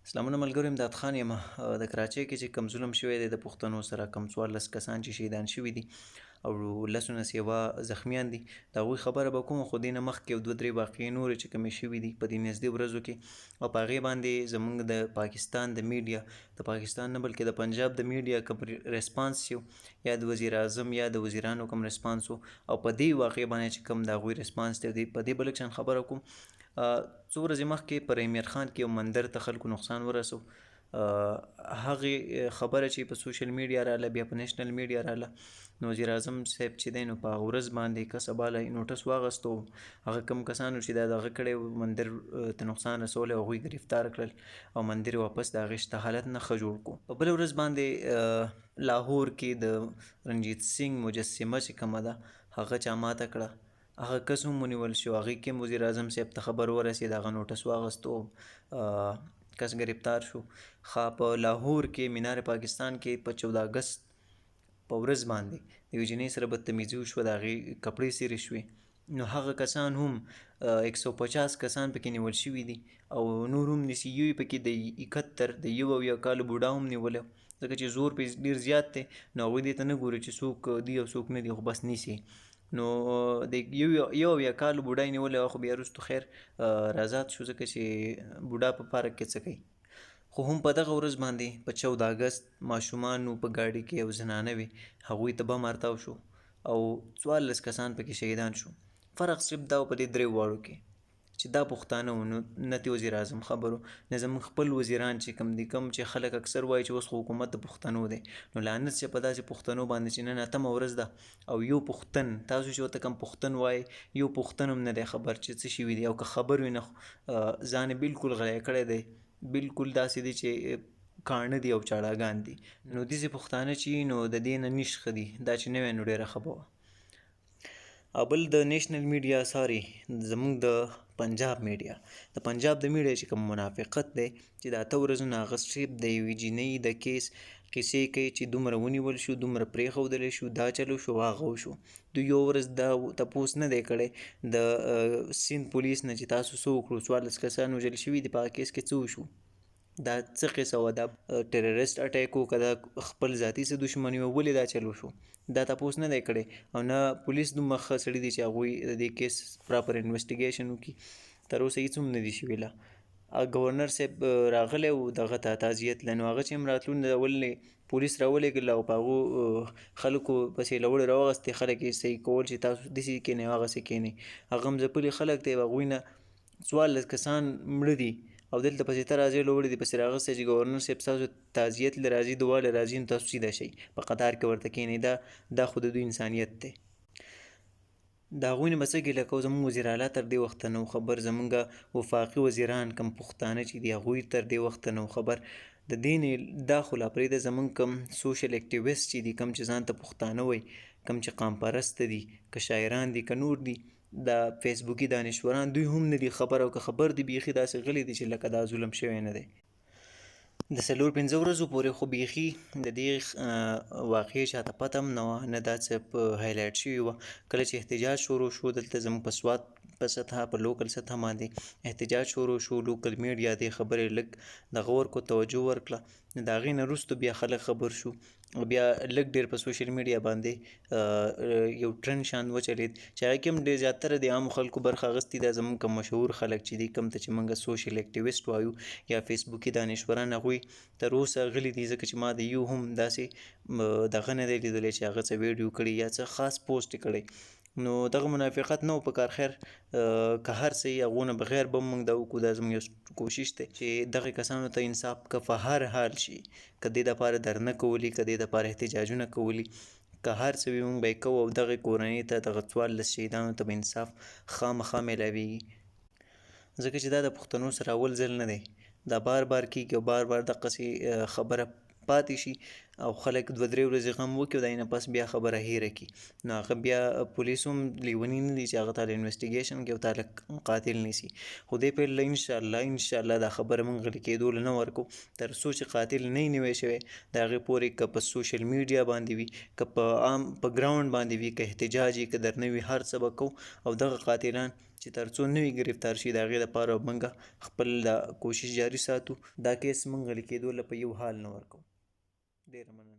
سلامونه ملګرو، امداد خان یم. د کراچۍ کې چې کوم ظلم شوی دی د پښتنو سره، کوم 14 کسان چې شهیدان شوي دي او لسو نه سیوا زخمیان دي، د هغوی خبره به کوم. خو دې نه مخکې یو دوه درې واقعې نورې چې کومې شوي دي په دې نږدې ورځو کې، او په هغې باندې زمونږ د پاکستان د میډیا، د پاکستان نه بلکې د پنجاب د میډیا کوم ریسپانس چې، یا د وزیر اعظم یا د وزیرانو کوم ریسپانس و، او په دې واقعې باندې چې کوم د هغوی ریسپانس دی، په دې به لږ شان خبره کوم. څو ورځې مخکې په رحیم یار خان کې یو مندر ته خلکو نقصان ورسو. هغې خبره چې په سوشل میډیا راله، بیا په نېشنل میډیا راله، نو وزیر اعظم صاحب چې دی نو په هغه ورځ باندې که سبا له نوټس واغستو، هغه کم کسانو چې دا دغه کړی مندر ته نقصان رسولی، هغوی ګرفتار کړل او مندر واپس د هغې شته حالت نه ښه جوړ کړو. په بله ورځ باندې لاهور کې د رنجیت سینګ مجسمه چې کومه ده، هغه چا ماته کړه، هغه کس هم ونیول شو. هغې کې هم وزیر اعظم صاحب ته خبر ورسېد، هغه نوټس واغستو، کس ګرفتار شو. ښه، په لاهور کې مینار پاکستان کې په 14 اګست په ورځ باندې د یوې جینۍ سره بدتمیزي وشوه، د هغې کپړې څیرې شوې، نو هغه کسان هم 150 کسان پکې نیول شوي دي او نور هم نیسي. یو یې پکې د 71، د 71 کالو بوډا هم نیولی، ځکه چې زور پې ډېر زیات دی، نو هغوی دې ته نه ګوري چې څوک دي او څوک نه دي، خو بس نیسي. نو د 71 کالو بوډا یې نیولی، خو بیا وروستو خیر رازاد شو، ځکه چې بوډا په پارک کې څه کوي. خو هم په دغه ورځ باندې په 14 اګست ماشومان وو په ګاډي کې او زنانه وې، هغوی ته بم ارتاو شو او 14 کسان پکې شهیدان شو. فرق صرف دا و په دې درې واړو کې چې دا پښتانه وو، نو نه تې وزیر اعظم خبرو، نه زموږ خپل وزیران چې کوم دي، کوم چې خلک اکثر وایي چې اوس خو حکومت د پښتنو دی، نو لعنت شه په داسې پښتنو باندې چې نن اتمه ورځ ده او یو پښتن، تاسو چې ورته کوم پښتن وایي، یو پښتن هم نه دی خبر چې څه شوي دي، او که خبر وي نه ځان یې بالکل غلی کړی دی، بالکل داسې دی چې کاڼه دي او چاړاګان دي. نو داسې پښتانه چې نو د دې نه نش ښه دي، دا چې نه وی نو ډېره ښه به وه. او بل د نېشنل میډیا، ساري زموږ د پنجاب میډیا، د پنجاب د میډیا چې کوم منافقت دی چې د 8 ورځو نه هغه صرف د یوې جینۍ د کیس قصې کوي چې دومره ونیول شو، دومره پرېښودلی شو، دا چلو شو، هغه وشو. دوی یو ورځ دا تپوس نه دی کړی د سیند پولیس نه چې تاسو څه وکړو، 14 کسان وژل شوي دي، په هغه کیس کې څه وشو، دا څه قصه وه، دا ټیرریسټ اټیک و که دا خپل ذاتي څه دښمني وه، ولې دا چل وشو، دا تپوس نه دی کړی. او نه پولیس دومره ښه سړي دي چې هغوی د دې کیس پراپر انویسټیګیشن وکړي، تر اوسه هېڅ هم نه دي شوي. لا ګورنر صاحب راغلی و دغه ته تعزیت له، نو هغه چې هم راتلو نو اول یې پولیس راولېږل او په هغو خلکو پسې لوړې راوغستې، خلک یې صحیح کول چې تاسو داسې کښېنئ او هغسې کښېنئ. هغه هم ځپلي خلک دی، هغوی نه 14 کسان مړه دي او دلته پسې ته راځې لوړې دي پسې راغستی چې ګورنر صاحب ستاسو تعزیت له راځي، دعا له راځي، نو تاسو سیده شئ په قطار کې ورته کښېنئ. دا خو د دوی انسانیت دی. د هغوی نه به څه ګیله کوو، زموږ وزیر اعلی تر دې وخته نه و خبر، زموږ وفاقي وزیران کوم پښتانه چې دي هغوی تر دې وخته نه و خبر. د دې نه دا خو لا پرېږده، زموږ کوم سوشل اکټیویست چې دي، کوم چې ځان ته پښتانه وایي، کوم چې قام پرسته دي، که شاعران دي که نور دي، دا فیسبوکي دانشوران، دوی هم نه دي خبر، او که خبر دي بیخي داسې غلي دي چې لکه دا ظلم شوی نه دی. د څلور پنځه ورځو پورې خو بیخي د دې واقعې چاته پته هم نه وه، نه دا څه په هایلایټ شوي وه. کله چې احتجاج شروع شو دلته زموږ په سوات په سطح، په لوکل سطح باندې احتجاج شروع شو، لوکل میډیا دې خبرې لږ دغه ورکړو، توجه ورکړه، نو د هغې نه وروستو بیا خلک خبر شو او بیا لږ ډېر په سوشل میډیا باندې یو ټرند شان وچلېد چې هغې کې هم ډېر زیاتره د عامو خلکو برخه اخیستې ده. زموږ کوم مشهور خلک چې دي، کوم ته چې موږ سوشل اکټیویسټ وایو یا فیسبوکي دانشوران، هغوی تر اوسه غلي دي، ځکه چې ما د یو هم داسې دغه نه دی لیدلی چې هغه څه ویډیو کړي یا څه خاص پوسټ یې کړی. نو دغه منافقت نه و په کار. خیر که هر څه یې، هغو نه بغیر به هم موږ دا وکړو، دا زموږ یو کوشش دی چې دغه کسانو ته انصاف که په هر حال شي، که دې دپاره درنه کولي، که دې دپاره احتجاجونه کولي، که هر څه وي موږ به یې کوو، او دغې کورنۍ ته، دغه 14 شهیدانو ته به انصاف خامخا میلاویږي، ځکه چې دا د پښتنو سره اول ځل نه دی، دا بار بار کېږي او بار بار دقسې خبره پاتې شي. او خلک دوه درې ورځې غم وکړي او د هغې نه پس بیا خبره هېره کړي. نو هغه بیا پولیس هم لیوني نه دي چې هغه تاله انویسټیګیشن کوي او تاله قاتل نیسي. خو دې پیل له انشاءالله انشاءالله دا خبره موږ غلي کېدو له نه ورکو، تر څو چې قاتل نه نیوی شوی د هغې پورې، که په سوشل میډیا باندې وي، که په عام په ګراونډ باندې وي، که احتجاج وي، که درنه وي، هر څه به کوو. او دغه قاتلان چې تر څو نه وي ګرفتار شي، د هغې دپاره به موږ خپل دا کوشش جاري ساتو. دا کیس موږ غلي کېدو له په یو حال نه ورکوو. ډېره مننه.